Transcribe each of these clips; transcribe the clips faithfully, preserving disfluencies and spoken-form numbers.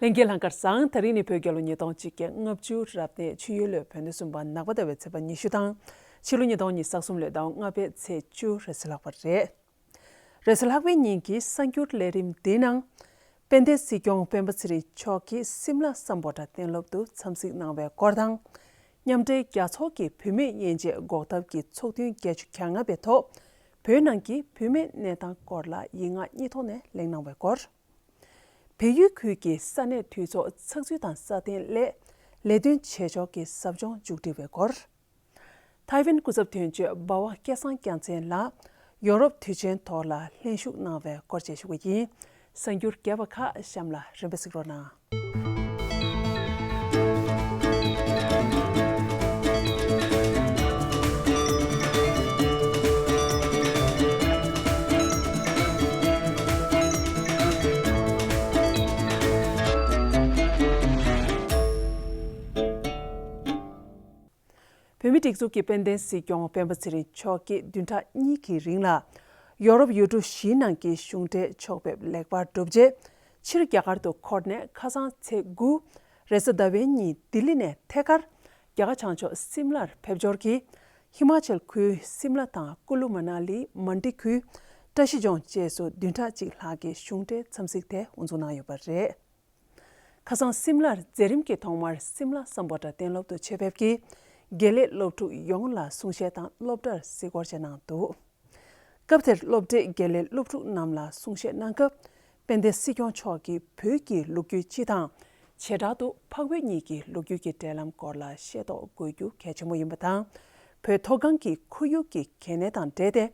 ལྷན་རྒྱས་ལྷན་དཀར་བཟང་། དེ་རིང་ནི་བོད་རྒྱལ་ལོ་ཉིས་སྟོང་གཅིག་བརྒྱ་ལྔ་བཅུ་རབ་གནས་ཆུ་ཡོས་ལོའི་བོད་ཟླ་གསུམ་པ་ནག་པ་ཟླ་བའི་ཚེས་པ་ཉི་ཤུ་དང་། ཕྱི་ལོ་ཉིས་སྟོང་ཉི་ཤུ་རྩ་གསུམ་ལོའི་ཟླ་བ་ལྔ་པའི་ཚེས་བཅུ་རེས་གཟའ་ལྷག་པ་རེད། རེས་གཟའ་ལྷག་པའི་ཉིན་གྱི་གསར་འགྱུར་ལས་རིམ་འདིའི་ནང་། དཔལ་ལྡན་སྲིད་སྐྱོང་སྤེན་པ་ཚེ་རིང་མཆོག་གིས་སིམ་ལ་སམ་བྷོ་ཊ་གཏན་སློབ་ཏུ་འཚམས་གཟིགས་གནང་བའི་སྐོར་དང་། མཉམ་འབྲེལ་རྒྱལ་ཚོགས་ཀྱི་བུད་མེད་དབྱེ་འབྱེད་འགོག་ཐབས་ཀྱི་ཚོགས་ཐུན་བརྒྱད་ཅུ་གྱ་ལྔ་པའི་ཐོག་བོད་ནང་གི་བུད་མེད་གནས་སྟངས་སྐོར་ལ་ཡིག་ངག་གཉིས་ཐོག་ནས་གླེང་གནང་བའི་སྐོར། བལ་ཡུལ་ཁུལ་གྱི་ས་གནས་འཐུས་ཚོགས་ཚགས་ཚུད་དང་སྲ་བརྟན་སླད་ལས་དོན་བྱེད་ཕྱོགས་ཀྱི་ཟབ་སྦྱོང་མཇུག་སྒྲིལ་བའི་སྐོར། ཐའེ་ཝན་སྐུ་ཚབ་དོན་གཅོད་འབའ་བ་སྐལ་བཟང་རྒྱལ་མཚན་ལགས་ཡོ་རོབ་དུས་ཆེན་ཐོག་ལ་ལྷན་ཞུགས་གནང་བའི་སྐོར་བཅས་ཞུ་བ་ཡིན། གསར་འགྱུར་རྒྱས་པ་ཁག་གཤམ་ལ་རིམ་པས་གཟིགས་རོགས་གནང་། བོད་མིའི་སྒྲིག་འཛུགས་ཀྱི་དཔལ་ལྡན་སྲིད་སྐྱོང་སྤེན་པ་ཚེ་རིང་མཆོག་གིས་བདུན་ཕྲག་གཉིས་ཀྱི་རིང་ལ་ཡོ་རོབ་ཡུལ་གྲུ་བཞིའི་ནང་གི་གཞུང་འབྲེལ་ཕྱོགས་ཕེབས་ལེགས་པར་གྲུབ་རྗེས། ཕྱིར་རྒྱ་གར་དུ་འཁོར་ནས་ཁ་སང་ཚེས་དགུ་རེས་གཟའ་ཟླ་བའི་ཉིན་ལྡི་ལི་ནས་ཐད་ཀར་རྒྱ་གར་བྱང་ཕྱོགས་སིམ་ལར་ཕེབས་འབྱོར་གྱིས། ཧི་མ་ཅལ་ཁུལ་སིམ་ལ་དང་ཀུ་ལུ་མ་ན་ལི་མན་ཌི་ཁུལ་བཀྲ་ཤིས་ལྗོངས་བཅས་སུ་བདུན་ཕྲག་གཅིག་ལྷག་གི་གཞུང་འབྲེལ་འཚམས་གཟིགས་དེ་དབུ་འཛུགས་གནང་ཡོད་པ་རེད། ཁ་སང་སིམ་ལར་མཛད་རིམ་གྱི་ཐོག་མར་སིམ་ལ་སམ་བྷོ་ཊ་གཏན་སློབ་ཏུ་ཆེད་ཕེབས་ཀྱིས་དགེ་ལས་སློབ་ཕྲུག་ཡོངས་ལ་གསུང་བཤད་དང་སློབ་གྲྭར་གཟིགས་སྐོར་བཅས་གནང་འདུག་སྐབས་དེར་སློབ་གྲྭའི་དགེ་ལས་སློབ་ཕྲུག་རྣམས་ལ་གསུང་བཤད་གནང་སྐབས། དཔལ་ལྡན་སྲིད་སྐྱོང་མཆོག་གིས་བོད་ཀྱི་ལོ་རྒྱུས་སྤྱི་དང་། བྱེ་བྲག་ཏུ་འཕགས་བོད་གཉིས་ཀྱི་ལོ་རྒྱུས་ཀྱི་འབྲེལ་ལམ་སྐོར་ལ་ཤེས་རྟོགས་དགོས་རྒྱུ་གལ་ཆེན་པོ་ཡིན་པ་དང་། བོད་མཐོ་སྒང་གི་ཁོར་ཡུག་གི་གལ་གནད་དང་འབྲེལ་ཏེ།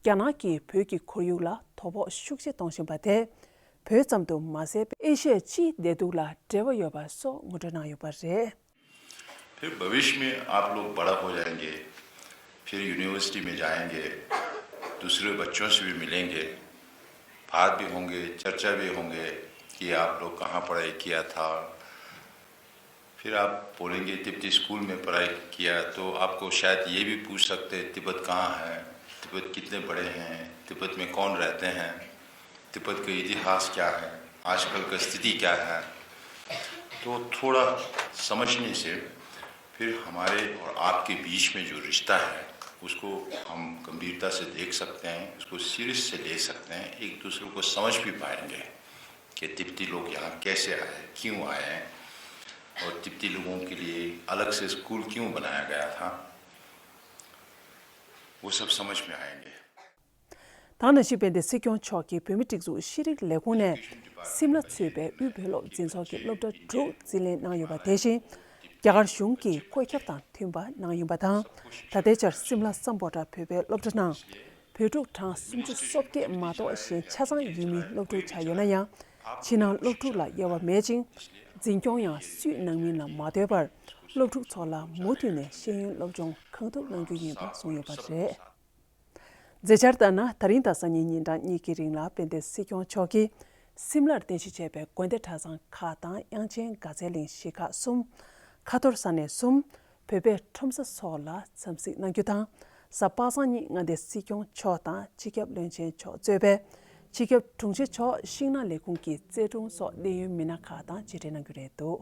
རྒྱ་ནག་གིས་བོད་ཀྱི་ཁོར་ཡུག་ལ་དོ་ཕོག་ཤུགས་ཆེ་གཏོང་བཞིན་པ་དེ། བོད་ཙམ་དུ་མ་ཟད་པའི་ཨེ་ཤི་ཡའི་སྤྱིའི་བདེ་སྡུག་ལ་འབྲེལ་བ་ཡོད་པ་སོགས་ངོ་སྤྲོད་གནང་ཡོད་པ་རེད། फिर भविष्य में आप लोग बड़ा हो जाएंगे, फिर यूनिवर्सिटी में जाएंगे, दूसरे बच्चों से भी मिलेंगे, बात भी होंगे, चर्चा भी होंगे कि आप लोग कहाँ पढ़ाई किया था। फिर आप बोलेंगे तिब्बती स्कूल में पढ़ाई किया, तो आपको शायद ये भी पूछ सकते हैं तिब्बत कहाँ है, तिब्बत कितने बड़े हैं, तिब्बत में कौन रहते हैं, तिब्बत का इतिहास क्या है, आजकल का स्थिति क्या है। तो थोड़ा समझने से फिर हमारे और आपके बीच में जो रिश्ता है उसको हम गंभीरता से देख सकते हैं, उसको सीरियस से ले सकते हैं, एक दूसरे को समझ भी पाएंगे कि तिब्बती लोग यहाँ कैसे आए, क्यों आए, और तिब्बती लोगों के लिए अलग से स्कूल क्यों बनाया गया था, वो सब समझ में आएंगे। ད་ནང་བཞིན་དཔལ་ལྡན་སྲིད་སྐྱོང་མཆོག་གིས་བོད་མིའི་སྒྲིག་འཛུགས་ཤེས་རིག་ལས་ཁུངས་ནས་སིམ་ལ་ཚུད་པའི་དབུས་བོད་སློབ་འཛིན་ཚོགས་ཀྱི་སློབ་གྲྭ་དྲུག་རྩིས་ལེན་གནང་ཡོད་པ་དེ་བཞིན། རྒྱ་གར་གཞུང་གི་བཀོད་ཁྱབ་དང་མཐུན་པ་གནང་ཡོད་པ་དང་། ད་ལྟའི་ཆར་སིམ་ལ་སམ་བྷོ་ཊ་བོད་པའི་སློབ་གྲྭ་ནང་བོད་ཕྲུག་གྲངས་སུམ་ཅུ་སོ་བརྒྱད་མ་གཏོགས་གཞན་ཆ་ཚང་ཡུལ་མིའི་སློབ་ཕྲུག་ཆགས་ཡོད་ན་ཡང་། ཕྱི་ནང་སློབ་ཕྲུག་ལ་དབྱེ་བ་མེད་ཅིང་། འཛིན་སྐྱོང་ཡང་སུས་གནང་མིན་ལ་མ་ལྟོས་པར་སློབ་ཕྲུག་ཚོ་ལ་མུ་མཐུད་ནས་ཤེས་ཡོན་སློབ་སྦྱོང་གང་ཐུབ་གནང་རྒྱུ་ཡིན་པ་གསུངས་ཡོད་པ་རེད། མཛད་འཆར་ལྟར་ན། ད་རིང་དང་སང་ཉིན་ཉིན་གྲངས་གཉིས་ཀྱི་རིང་ལ་དཔལ་ལྡན་སྲིད་སྐྱོང་མཆོག་གིས་སིམ་ལར་རྟེན་གཞི་བྱས་པའི་དགོན་སྡེ་གྲྭ་ཚང་ཁག་དང་། དབྱངས་ཅན་དགའ་ཚལ་གླིང་གཞིས་ཁག་གསུམ། ཁ་ཐོར་ས་གནས་གསུམ། བོད་པའི་ཁྲོམ་ས་སོགས་ལ་འཚམས་གཟིགས་གནང་རྒྱུ་དང་། གཟའ་པ་སངས་ཉིན་མངའ་སྡེའི་སྲིད་སྐྱོང་མཆོག་དང་། སྤྱི་ཁྱབ་བློན་ཆེན་མཆོག་གཙོས་པའི་སྤྱི་ཁྱབ་དྲུང་ཆེ་མཆོག་ཤིང་ནགས་ལས་ཁུངས་ཀྱི་རྩེ་དྲུང་སོགས་གནད་ཡོད་མི་སྣ་ཁག་དང་མཇལ་འཕྲད་གནང་རྒྱུ་རེད་འདུག་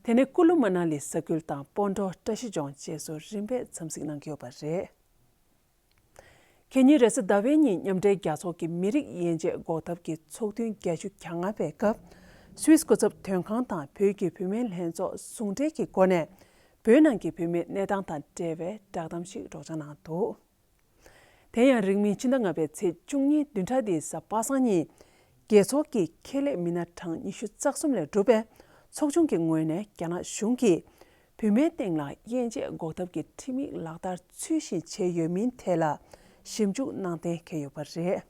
དེ་ནས་ཀུ་ལུ་མ་ན་ལི་ས་ཁུལ་དང་སྤོན་གྲོང་བཀྲ་ཤིས་ལྗོངས་བཅས་སུ་རིམ་པས་འཚམས་གཟིགས་གནང་གི་ཡོད་པ་རེད། ཁེ་ཉིན་རེས་གཟའ་ཟླ་བའི་ཉིན་མཉམ་འབྲེལ་རྒྱལ་ཚོགས་ཀྱི་མི་རིགས་དབྱེ་འབྱེད་འགོག་ཐབས་ཀྱི་ཚོགས་ཐུན་བརྒྱད་ཅུ་གྱ་ལྔ་པའི་སྐབས། སུད་སི་སྐུ་ཚབ་དོན་ཁང་དང་བོད་ཀྱི་བུད་མེད་ལྷན་ཚོགས་ཟུང་འབྲེལ་གྱི་སྒོ་ནས། བོད་ནང་གི་བུད་མེད་གནས་སྟངས་དང་འབྲེལ་བའི་བསྒྲགས་གཏམ་ཞིག་སྒྲོག་སྦྱང་གནང་འདུག་དེ་ཡང་རིང་མིན་ཕྱི་ཟླ་ལྔ་པའི་ཚེས་བཅུ་གཉིས་བདུན་ཕྲག་འདིའི་གཟའ་པ་སངས་ཉིན། རྒྱལ་ཚོགས་ཀྱི་ཁེ་ལས་མི་སྣ་གྲངས་ཉི་ཤུ་རྩ་གསུམ་ལས་གྲུབ་པའི་ཚོགས་ཆུང་གི་ངོས་ནས་རྒྱ་ནག་གཞུང་གིས་བུད་མེད་སྟེང་ལ་དབྱེ་འབྱེད་འགོག་ཐབས་ཀྱི་ཁྲིམས་ཡིག་ལག་བསྟར་ཚུལ་བཞིན་བྱས་ཡོད་མིན་ཐད་ལ་ཞིབ་འཇུག་གནང་གཏན་འཁེལ་ཡོད་པ་རེད།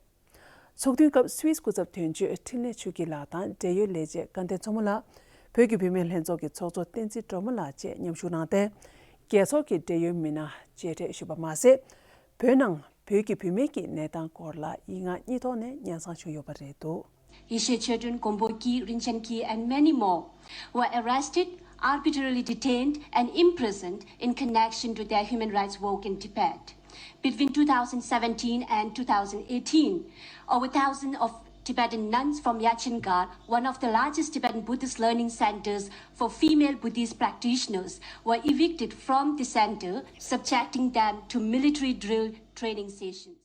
ཚོགས་ཐུན་སྐབས་སུད་སི་སྐུ་ཚབ་དོན་གཅོད་འཕྲིན་ལས་ཆོས་སྐྱིད་ལགས་དང་འབྲེལ་ཡོད་ལས་བྱེད་སྐལ་ལྡན་མཚོ་མོ་ལགས། བོད་ཀྱི་བུད་མེད་ལྷན་ཚོགས་ཀྱི་ཚོགས་གཙོ་བསྟན་འཛིན་སྒྲོལ་མ་ལགས་བཅས་མཉམ་ཞུགས་གནང་སྟེ། རྒྱལ་ཚོགས་ཀྱི་འབྲེལ་ཡོད་མི་སྣ་མཇལ་འཕྲད་ཞུས་པ་མ་ཟད། བོད་ནང་བོད་ཀྱི་བུད་མེད་ཀྱི་གནས་སྟངས་སྐོར་ལ་ཡིག་ངག་གཉིས་ཐོག་ནས་སྙན་སེང་ཞུས་ཡོད་པ་རེད་འདུག Yeshe Chodron, Gombo Kyi, Rinchen Kyi, and many more were arrested, arbitrarily detained, and imprisoned in connection to their human rights work in Tibet. Between two thousand seventeen and two thousand eighteen, over thousand of Tibetan nuns from Yachingar, one of the largest Tibetan Buddhist learning centers for female Buddhist practitioners, were evicted from the center, subjecting them to military drill training sessions.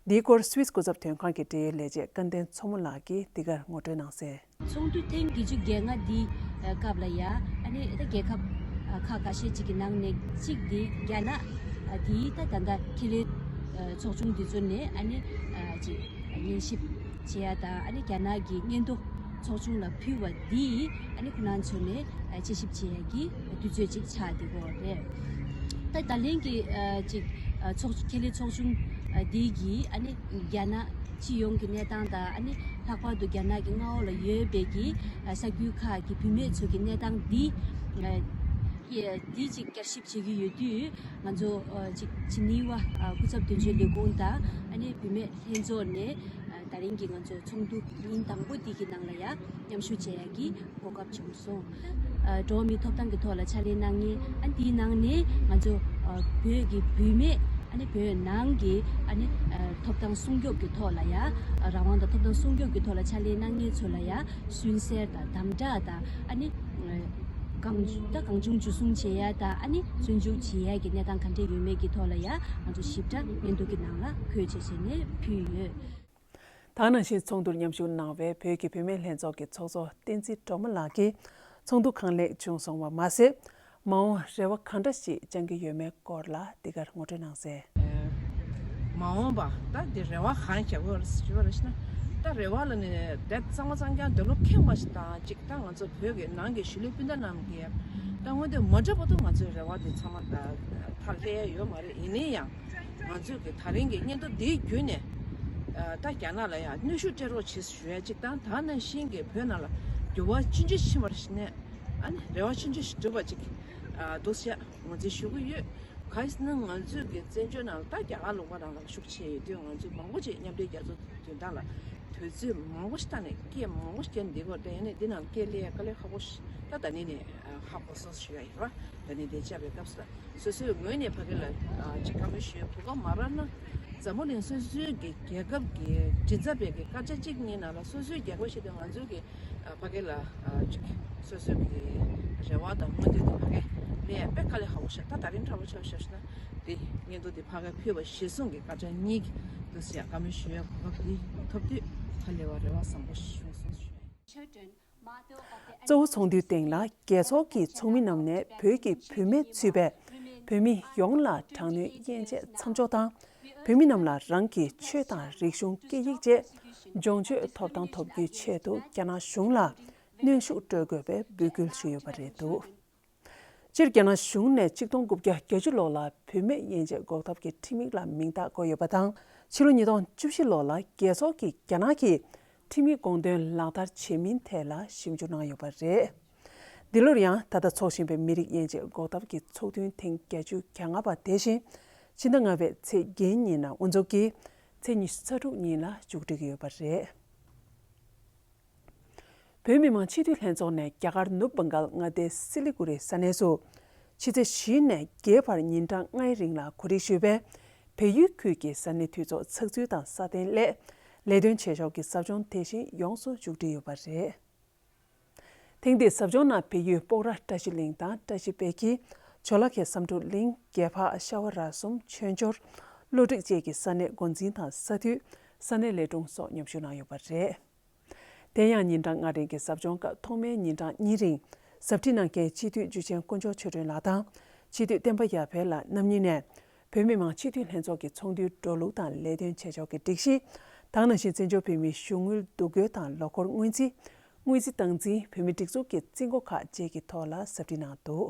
འདིའི་སྐོར་སུད་སི་སྐུ་ཚབ་དོན་ཁང་གི་འབྲེལ་ཡོད་ལས་བྱེད་སྐལ་ལྡན་མཚོ་མོ་ལགས་ཀྱིས་འདི་གར་ངོ་སྤྲོད་གནང་གསལ། ཚོགས་འདུ་ཐེངས་བརྒྱད་ཅུ་གྱ་ལྔ་འདིའི་སྐབས་ལ་ཡ་ཨ་ནི་ད་རྒྱལ་ཁབ་ཁག་འགའ་ཤས་ཅིག་གི་ནང་ནས་གཅིག་འདི་རྒྱ་ནག་འདིའི་ད་ད་ལྟ་ཁེ་ལས་ཚོགས་ཆུང་འདི་ཚོ་ནས་ཨ་ནི་ཅིག་ཉན་ཞིབ་བྱེད་ཡ་དང་ཨ་ནི་རྒྱ་ནག་གི་སྙན་ཐོ་ཚོགས་ཆུང་ལ་ཕུལ་བ་འདིས་ཨ་ནི་ཁོ་རང་ཚོ་ནས་དཔྱད་ཞིབ་བྱེད་ཡ་གི་དུས་ཚོད་ཅིག་ཆགས་བསྡད་ཡོད་རེད། ད་ད་ལན་གྱི་ཅིག་ཚོགས་ཁེ་ལས་ཚོགས་ཆུང་འདི་གིས་ཨ་ནི་རྒྱ་ནག་སྤྱི་ཡོངས་ཀྱི་གནས་སྟངས་དང་ཨ་ནི་ལྷག་པར་དུ་རྒྱ་ནག་གི་མངའ་འོག་ལ་ཡོད་པའི་གི་ས་ཁུལ་ཁག་གི་བུད་མེད་ཚོ་གི་གནས་སྟངས་འདི་འདི་ཅིག་བསྐྱར་ཞིབ་བྱེད་ཀྱི་ཡོད་དུས། ང་ཚོ་ཅིག་ཇི་ནི་ཝ་སྐུ་ཚབ་དོན་གཅོད་ལས་ཁུངས་དང་ཨ་ནི་བུད་མེད་ལྷན་ཚོགས་ནས་ད་རིང་གི་ང་ཚོ་ཚོགས་འདུ་ཉིན་དང་པོ་འདི་གི་ནང་ལ་ཡང་མཉམ་ཞུགས་བྱེད་ཡ་གི་གོ་སྐབས་བྱུང་སོང་། འགྲོ་བ་མིའི་ཐོབ་ཐང་གི་ཐོག་ལ་ཕྱག་ལས་གནང་མཁན་ཨ་འདིའི་ནང་ནས་ང་ཚོ་བོད་ཀྱི་བུད་མེད་ཨ་ནི་བོད་ནང་གི་ཨ་ནི་ཐོབ་ཐང་སྲུང་སྐྱོབ་ཀྱི་ཐོག་ལ་ཡ་རང་དབང་དང་ཐོབ་ཐང་སྲུང་སྐྱོབ་ཀྱི་ཐོག་ལ་ཕྱག་ལས་གནང་མཁན་ཚོ་ལ་ཡ་སུན་གཙེར་དང་དམ་དྲག་དང་ཨ་ནི་གང་ད་གང་བྱུང་འཇུ་བཟུང་བྱེད་ཡ་དང་ཨ་ནི་བཙོན་འཇུག་བྱེད་ཡ་གི་གནས་སྟངས་ག་འདྲས་ཡོད་མེད་ཀྱི་ཐོག་ལ་ཡ་ང་ཚོ་ཞིབ་ཕྲ་སྙན་ཐོ་གི་ནང་ལ་འཁོད་བྱས་བྱས་ནས་ཕུལ་ཡོད། ད་ག་ནང་བཞིན་ཚོགས་འདུར་མཉམ་ཞུགས་གནང་བའི་བོད་ཀྱི་བུད་མེད་ལྷན་ཚོགས་ཀྱི་ཚོགས་གཙོ་བསྟན་འཛིན་སྒྲོལ་མ་ལགས་ཀྱིས་ཚོགས་འདུ་གང་ལེགས་བྱུང་སོང་བ་མ་ཟད། མ་འོངས་རེ་བ་གང་འདྲ་ཞིག་བཅང་གི་ཡོད་མེད་སྐོར་ལ་འདི་གར་ངོ་སྤྲོད་གནང་གསལ། མ་འོངས་པ་ད་འདི་རེ་བ་གང་རྒྱག་དགོས་རེད་ཞུ་བ་རེད་ཤི་ན། ད་རེ་བ་ལ་ནི་དེ་གཙང་མ་གཙང་རྐྱང་འདོད་བློ་ཁེངས་པ་ཞིག་དང་གཅིག་ད་ང་ཚོ་བོད་ཀྱི་ནང་གི་གཞིས་ལུས་སྤུན་ཟླ་རྣམས་ཀྱིས་ད་སྔོན་དུ་མ་འགྲོ་བར་དུ་ང་ཚོའི་རེ་བ་འདི་ཚང་མ་ད་ཐར་སླེབས་ཡ་ཡོད་མ་རེད། ཡིན་ན་ཡང་ང་ཚོས་ཀྱི་ད་རིང་གི་སྙན་ཐོ་འདིའི་བརྒྱུད་ནས་ད་རྒྱ་ནག་ལ་ཡང་གནོན་ཤུགས་སྤྲད་རོགས་བྱེད་ཞུ་ཡ་གཅིག་དང་ད་ནང་བཞིན་གྱི་བོད་ནང་ལ་འགྱུར་བ་ཆུང་ཆུང་ཕྱིན་པར་ཞིག་ནས་ཨ་ནི་རེ་བ་ཆུང་ཆུང་ཞིག་འགྲུབ་པ་གཅིག་འདུག་ཟེར་ངོས་འཛིན་ཞུ་གི་ཡོད། ག་རེ་ཟེར་ན་ང་ཚོས་ཀྱི་བཙན་བྱོལ་ནང་ལ་ད་རྒྱ་གར་ལུང་པ་རང་ལ་ཤུགས་ཆེ་ཡོད་དུས་ང་ཚོས་མང་པོ་ཅིག་མཉམ་འབྲེལ་རྒྱལ་ཚོགས་དོན་དག་ལ་དུས་ཚོད་མང་པོ་ཞིག་བཏང་ནས་སྐད་མང་པོ་ཞིག་བརྒྱབ་འདི་གོ་དེ་ནས་འདི་ནང་སྐད་སླེབས་ཡ་དཀའ་ལས་ཁག་པོ་ཞིག་ད་ད་ནི་ནས་ཧ་གོ་སོང་ཞུ་ཡ་ཡིན་ར། ད་ནི་དེ་བཅར་བའི་སྐབས་སུ་ལ་སོ་སོའི་ངོས་ནས་ཕ་གི་ལ་ཅིག་བཀའ་མོལ་ཞུ་ཡ་གོ་སྐབས་མ་རག་ན་འཛམ་བུ་གླིང་སོ་སོའི་གི་རྒྱལ་ཁབ་ཀྱི་མགྲིན་ཚབ་པའི་གི་སྐད་ཆ་གཅིག་གཉིས་ནང་ལ་སོ་སོའི་རྒྱལ་ཁབ་ཞིག་དང་ང་ཚོའི་གི་ཕ་གི་ལ་ཅིག་སོ་སོའི་གི་རེ་བ་དང་མངོན་འདོད་དེ་ཕ་གི་ལས་དཔེ་དཀའ་ལས་ཁག་པོ་ཞིག་ད་ད་རིང་འདྲ་པོ་ཆགས་ཤག་ཤག་ན་དེ་སྙན་ཐོ་དེ་ཕ་གི་ཕུལ་བ་གཞིར་བཟུང་གི་སྐད་ཆ་གཉིས་ཀྱི་འདུག་ཟེར་བཀའ་མོལ་ཞུ་ཡ་གོ་སྐབས་དེ་ཐོབ་དུས་ཧ་ལས་པ་རེ་བ་བཟང་པོ་ཞིག་བྱུང་སོང་ཞུ། གཙོ་བོ་ཚོགས་འདུའི་སྟེང་ལ་རྒྱལ་ཚོགས་ཀྱི་ཚོགས་མི་རྣམས་ནས་བོད་ཀྱི་བུད་མེད་ཚུད་པའི་བོད་མི་ཡོངས་ལ་དྲག་གནོན་དབྱེ་འབྱེད་མཚམས་འཇོག་དང་། བོད་མི་རྣམས་ལ་རང་གི་ཆོས་དང་རིག་གཞུང་སྐད་ཡིག་བཅས་སྦྱོང་སྤྱོད་ཐོབ་ཐང་ཐོབ་རྒྱུའི་ཆེད་དུ་རྒྱ་ནག་གཞུང་ལ་གནོན་ཤུགས་སྤྲོད་དགོས་པའི་འབོད་སྐུལ་ཞུས་ཡོད་པ་རེད་འདུག་སྤྱིར་རྒྱ་ནག་གཞུང་ནས་ཆིག་སྟོང་དགུ་བརྒྱ་བརྒྱད་ཅུ་ལོ་ལ་བུད་མེད་དབྱེ་འབྱེད་འགོག་ཐབས་ཀྱི་ཁྲིམས་ཡིག་ལ་མིང་རྟགས་བཀོད་ཡོད་པ་དང་། ཕྱི་ལོ་ཉིས་སྟོང་བཅུ་བཞི་ལོ་ལ་རྒྱལ་ཚོགས་ཀྱིས་རྒྱ་ནག་གི་ཁྲིམས་ཡིག་དགོངས་དོན་ལག་བསྟར་བྱེད་མིན་ཐད་ལ་ཞིབ་འཇུག་གནང་ཡོད་པ་རེད། འདི་ལོར་ཡང་ད་ལྟ་འཚོགས་བཞིན་པའི་མི་རིགས་དབྱེ་འབྱེད་འགོག་ཐབས་ཀྱི་ཚོགས་ཐུན་ཐེངས་བརྒྱད་ཅུ་གྱ་ལྔ་པ་དེ་བཞིན་ཕྱི་ཟླ་ལྔ་པའི་ཚེས་བརྒྱད་ཉིན་ནས་དབུ་འཛུགས་ཀྱིས་ཚེས་ཉི་ཤུ་རྩ་དྲུག་ཉིན་ལ་མཇུག་སྒྲིལ་གྱི་ཡོད་པ་རེད། བོད་མི་མང་སྤྱི་འཐུས་ལྷན་ཚོགས་ནས་རྒྱ་གར་ནུབ་བྷང་གལ་མངའ་སྡེའི་སི་ལི་གུ་རི་ས་གནས་སུ། ཕྱི་ཚེས་བཞི་ནས་བརྒྱད་བར་ཉིན་གྲངས་ལྔའི་རིང་ལ་གོ་སྒྲིག་ཞུས་པའི་བལ་ཡུལ་ཁུལ་གྱི་ས་གནས་འཐུས་ཚོགས་ཚགས་ཚུད་དང་སྲ་བརྟན་སླད། ལས་དོན་བྱེད་ཕྱོགས་ཀྱི་ཟབ་སྦྱོང་དེ་བཞིན་ཡོངས་སུ་མཇུག་སྒྲིལ་ཡོད་པ་རེད། ཐེངས་འདིའི་ཟབ་སྦྱོང་ནང་བལ་ཡུལ་སྤོག་ར་བཀྲ་ཤིས་གླིང་དང་བཀྲ་ཤིས་དཔལ་གྱི་ཇོ་ལ་ཁའི་བསམ་འགྲུབ་གླིང་། རྒྱལ་འཕགས་ཤ་བ་ར་གསུམ། ཆོས་འབྱོར། བློ་གྲོས་བཅས་ཀྱི་ས་གནས་འགོ་འཛིན་དང་ས་འཐུས། ས་གནས་ལས་དྲུང་སོགས་མཉམ་ཞུགས་གནང་ཡོད་པ་རེད། དེ་ཡང་ཉིན་གྲངས་ལྔ་རིང་གི་ཟབ་སྦྱོང་སྐབས་ཐོག་མའི་ཉིན་གྲངས་གཉིས་རིང་ཟབ་ཁྲིད་གནང་མཁན་སྤྱི་འཐུས་འཇུ་ཆེན་དཀོན་མཆོག་ཆོས་སྒྲོན་ལགས་དང་། སྤྱི་འཐུས་བསྟན་པ་ཡར་འཕེལ་ལགས་རྣམ་གཉིས་ནས། བོད་མི་མང་སྤྱི་འཐུས་ལྷན་ཚོགས་ཀྱི་ཚོགས་འདུའི་འགྲོ་ལུགས་དང་ལས་དོན་བྱེད་ཕྱོགས་ཀྱི་སྒྲིག་གཞི། ད་ག་ནང་བཞིན་བཙན་བྱོལ་བོད་མིའི་གཞུང་དངུལ་བསྡུ་སྐོར་སྔོན་རྩིས། དངུལ་རྩིས་སྟངས་འཛིན། བོད་མིའི་སྒྲིག་འཛུགས་ཀྱི་རྩིས་འགོ་ཁག་བཅས་ཀྱི་ཐོག་ལ་ཟབ་ཁྲིད་གནང་འདུག་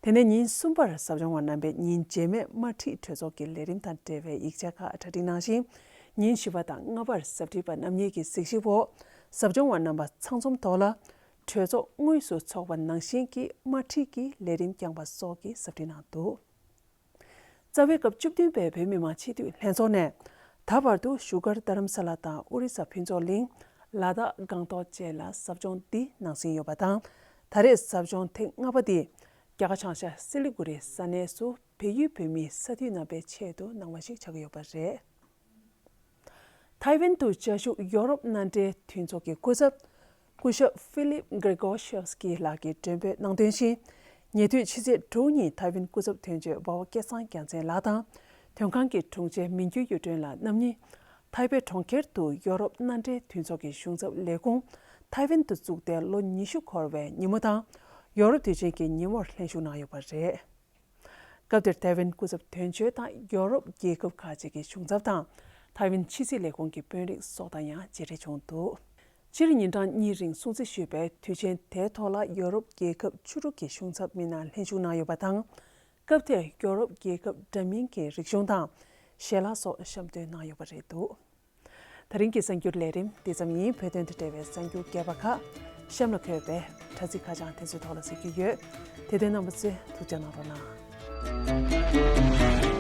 དེ་ནས་ཉིན་གསུམ་པར་ཟབ་སྦྱོང་བ་རྣམ་པས་ཉིན་རྗེས་མའི་དམར་ཁྲིད་གྲོས་ཚོགས་ཀྱི་ལས་རིམ་དང་འབྲེལ་བའི་ཡིག་ཆ་ཁག་གྲ་སྒྲིག་གནང་ཞིང་། ཉིན་བཞི་པ་དང་ལྔ་པར་ཟབ་ཁྲིད་པ་རྣམ་གཉིས་ཀྱི་གཟིགས་ཞིབ་འོག་ཟབ་སྦྱོང་བ་རྣམ་པ་ཚང་འཛོམས་ཐོག་ལ། གྲོས་ཚོགས་དངོས་སུ་འཚོགས་པ་ནང་བཞིན་གྱི་དམར་ཁྲིད་ཀྱི་ལས་རིམ་བསྐྱངས་པ་སོགས་ཀྱི་ཟབ་ཁྲིད་གནང་འདུག་རྩ་བའི་སྐབས་བཅུ་བདུན་པའི་བོད་མི་མང་སྤྱི་འཐུས་ལྷན་ཚོགས་ནས། ད་བར་དུ་བཞུགས་སྒར་རྡ་རམ་ས་ལ་དང་ཨོ་རི་ས་ཕུན་ཚོགས་གླིང་། ལ་དྭགས་སྒང་ཏོག་བཅས་ལ་ཟབ་སྦྱོང་འདི་གནང་ཟིན་ཡོད་པ་དང་། ད་རེས་ཟབ་སྦྱོང་ཐེངས་ལྔ་པ་འདི། རྒྱ་གར་བྱང་ཤར་སི་ལི་གུ་རི་ས་གནས་སུ་བལ་ཡུལ་བོད་མིའི་ས་འཐུས་རྣམ་པའི་ཆེད་དུ་གནང་བ་ཞིག་ཆགས་ཀྱི་ཡོད་པ་རེད། ཐའེ་ཝན་དུ་བཅའ་བཞུགས་ཡོ་རོབ་མནའ་འབྲེལ་མཐུན་ཚོགས་ཀྱི་སྐུ་ཚབ། སྐུ་ཞབས་ཧྥི་ལིབ་གྷི་རི་གོ་ཤེབ་སི་ཀི་ལགས་ཀྱིས་མགྲོན་འབོད་གནང་དོན་བཞིན། ཉེ་དུས་ཕྱི་ཚེས་དྲུག་ཉིན་ཐའེ་ཝན་སྐུ་ཚབ་དོན་གཅོད་འབའ་བ་སྐལ་བཟང་རྒྱལ་མཚན་ལགས་དང་། དོན་ཁང་གི་དྲུང་ཆེ་མི་འགྱུར་གཡུ་སྒྲོན་ལགས་རྣམ་གཉིས། ཐའེ་པེ་གྲོང་ཁྱེར་དུ་ཡོ་རོབ་མནའ་འབྲེལ་མཐུན་ཚོགས་ཀྱི་གཞུང་ཚབ་ལས་ཁུངས་ཐའེ་ཝན་དུ་བཙུགས་ཏེ་ལོ་ཉི་ཤུ་འཁོར་བའི་ཉིན་མོ་དང་། ཡོ་རོབ་དུས་ཆེན་གྱི་ཉིན་མོར་ལྷན་ཞུགས་གནང་ཡོད་པ་རེད། སྐབས་དེར་ཐའེ་ཝན་སྐུ་ཚབ་དོན་གཅོད་དང་ཡོ་རོབ་རྒྱལ་ཁབ་ཁག་ཅིག་གི་གཞུང་ཚབ་དང་། ཐའེ་ཝན་ཕྱི་སྲིད་ལས་ཁུངས་ཀྱི་དཔོན་རིགས་སོགས་དང་ཡང་མཇལ་འཕྲད་བྱུང་འདུག་སྤྱིར་ཉིན་གྲངས་གཉིས་རིང་སྲུང་བརྩི་ཞུས་པའི་དུས་ཆེན་དེའི་ཐོག་ལ་ཡོ་རོབ་རྒྱལ་ཁབ་བཅུ་དྲུག་གི་གཞུང་ཚབ་མི་སྣ་ལྷན་ཞུགས་གནང་ཡོད་པ་དང་། སྐབས་དེར་ཡོ་རོབ་རྒྱལ་ཁབ་འདྲ་མིན་གྱི་རིག་གཞུང་དང་ཞལ་ལག་སོགས་བཤམས་སྟོན་གནང་ཡོད་པ་རེད་འདུག་དེ་རིང་གི་གསར་འགྱུར་ལས་རིམ་འདི་ཙམ་ཡིན། བོད་དོན་དང་འབྲེལ་བའི་གསར་འགྱུར་རྒྱས་པ་ཁག་གཤམ་ལ་འཁོད་པའི་དྲ་ཚིགས་ཁ་བྱང་དེ་ཚོའི་ཐོག་ལ་གཟིགས་རྒྱུ་ཡོད། དེ་དོན་རྣམ་པ་ཚོས་ཐུགས་ཅག་གནང་རོགས་གནང་།